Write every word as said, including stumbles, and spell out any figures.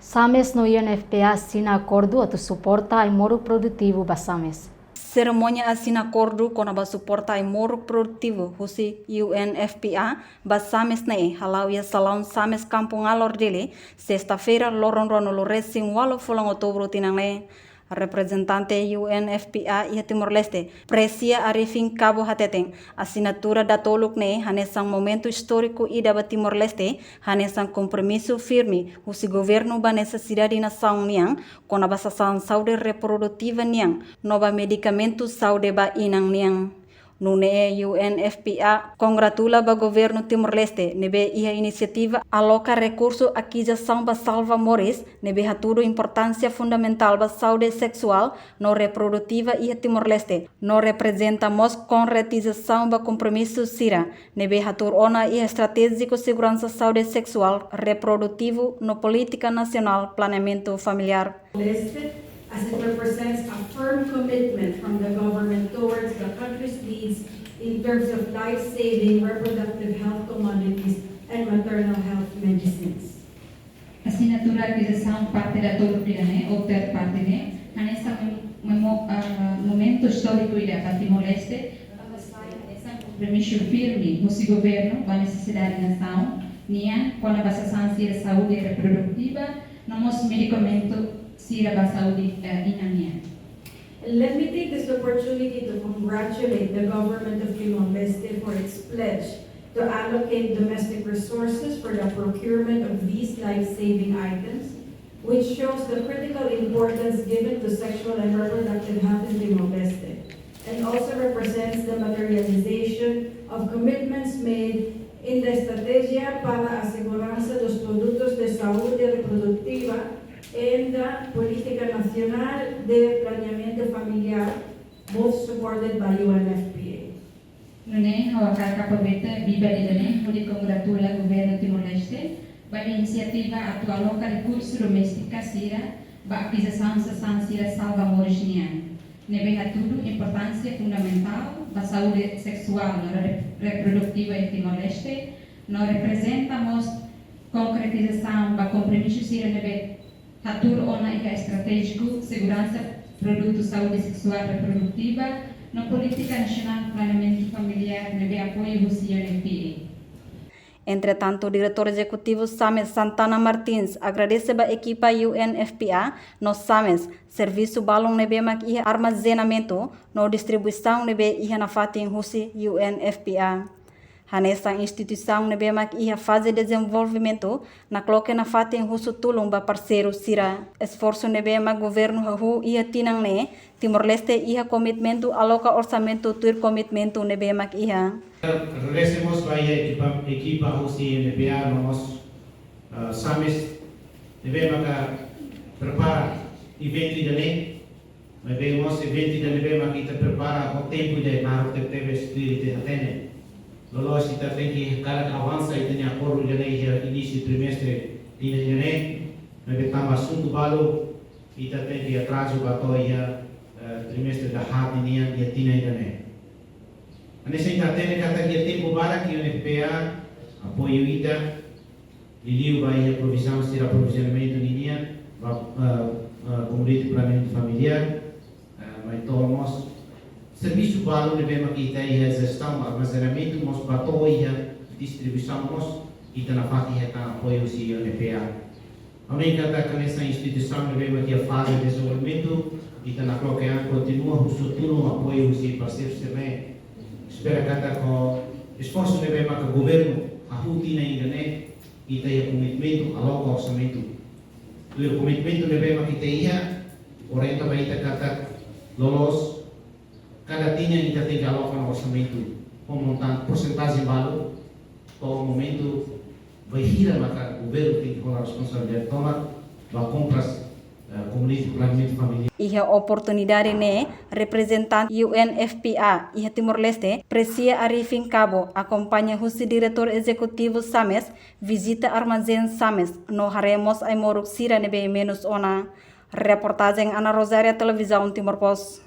SAMES no U N F P A asina akordu atu suporta ai-moruk produtivu ba SAMES. Serimónia asina akordu kona-ba suporta ai-moruk produtivu husi U N F P A ba SAMES ne'e hala'o iha salaun SAMES Kampung Alor, Dili, sesta-feira, loron ruanulu-resin-ualu fulan Outubru tinan ne'e. Reprezentante U N F P A iha Timor-Leste, Precia Arifin Cabo, hateten, asinatura datoluk ne'e hanesan momentu istóriku ida ba Timor-Leste, hanesan kompromisu firme husi governu ba nesesidade nasaun nian kona-ba sasán saúde reprodutiva nian no ba medikamentu saúde ba inan nian. Nune'e U N F P A kongratula ba governu Timor-Leste ne'ebé iha inisiativa aloka rekursu akizasaun ba salva moris, ne'ebé hatudu importánsia fundamentál ba saúde seksuál no reprodutiva iha Timor-Leste, no reprezenta mós konkretizasaun ba kompromisu sira ne'ebé hatuur ona iha estratéjiku seguransa saúde seksuál, reprodutivu no polítika nasionál planeamentu familiár. Leste, as it represents a firm commitment from the government towards the country's needs in terms of life-saving reproductive health commodities and maternal health medicines. Asinatura akizasaun parte datoluk ida-ne'e, ou third party ne'e, hanesan memo-, memo-, ah, momentu istóriku ida ba Timor-Leste, hanesan kompromisu firme husi governu ba nesesidade nasaun nian kona-ba sasán sira saúde reprodutiva, no mós medikamentu sira ba saúde, eh, inan nian. Let me take this opportunity to congratulate the government of Timor-Leste for its pledge to allocate domestic resources for the procurement of these life-saving items, which shows the critical importance given to sexual and reproductive health in Timor-Leste, and also represents the materialization of commitments made in the Estratégia para a Segurança dos Produtos de Saúde Reprodutiva and the Política Nacional de Planeamento Familiar, both supported by U N F P A. Nune'e, ha'u hakarak aproveita biban ida-ne'e hodi kongratula governu Timor-Leste ba inisiativa atu aloka rekursu doméstika sira ba akizasaun sasán sira salva moris nian, ne'ebé hatudu importánsia fundamentál ba saúde seksuál no re-, reprodutiva iha Timor-Leste, no reprezenta mós konkretizasaun ba kompromisu sira ne'ebé hatuur ona iha estratéjiku seguransa produtu saúde seksuál reprodutiva no polítika nasionál planeamentu familiár ne'ebé apoiu husi U N F P A. Entretantu, Diretór Ezekutivu SAMES, Santana Martins, agradese ba ekipa U N F P A no SAMES servisu balun ne'ebé mak iha armazenamentu no distribuisaun ne'ebé iha nafatin husi U N F P A. Hanesan instituisaun ne'ebé mak iha faze dezenvolvimentu, nakloke nafatin husu tulun ba parseiru sira. Esforsu ne'ebé mak governu hahú iha tinan ne'e, Timor-Leste iha komitmentu aloka orsamentu tuir komitmentu ne'ebé mak iha. Agradese mós ba iha ekipa, ekipa husi U N F P A no mós, ah, SAMES ne'ebé maka prepara eventu ida-ne'e. Maibé mós eventu ida ne'ebé mak ita prepara ho tempu ida naruk tebetebes tuir ita hatene. Loloos ita tenke hakarak avansa ita-nia akordu ida-ne'e iha inísiu trimestre tinan ida-ne'e. Maibé tanba asuntu balu ita tenke atrazu ba to'o iha, eh, trimestre dahaat nian iha tinan ida-ne'e. Hanesan ita hatene katak iha tempu barak U N F P A apoiu ita, liuliu ba iha provizaun sira aprovizionamentu ninian ba, eh, eh, komoditi planeamentu familiár, eh, mai to'o mós servisu balu ne'ebé mak ita iha jestaun armazenamentu mós ba to'o iha distribuisaun mós ita nafatin hetan apoiu husi U N F P A. Ami katak hanesan instituisaun ne'ebé mak iha faze dezenvolvimentu, ita nakloke an kontinua husu tulun apoiu husi parseiru sira-ne'e. Espera katak ho esforsu ne'ebé maka governu hahú tinan ida-ne'e, ita iha komitmentu aloka orsamentu. Tuir komitmentu ne'ebé mak ita iha, orienta ba ita katak loloos kada tinan ita tenke aloka ona orsamentu ho montante, porsentajen balu, to'o momentu bainhira maka governu tenke hola responsabilidade tomak ba kompras, eh, komoditi planeamentu familiár. Iha oportunidade ne'e, reprezentante U N F P A iha Timor-Leste, Precia Arifin Cabo, akompaña husi Diretór Ezekutivu SAMES, vizita armazén SAMES, no haree mós ai-moruk sira ne'ebé menus ona. Reportajen Ana Rosária, Televizaun Timor Post.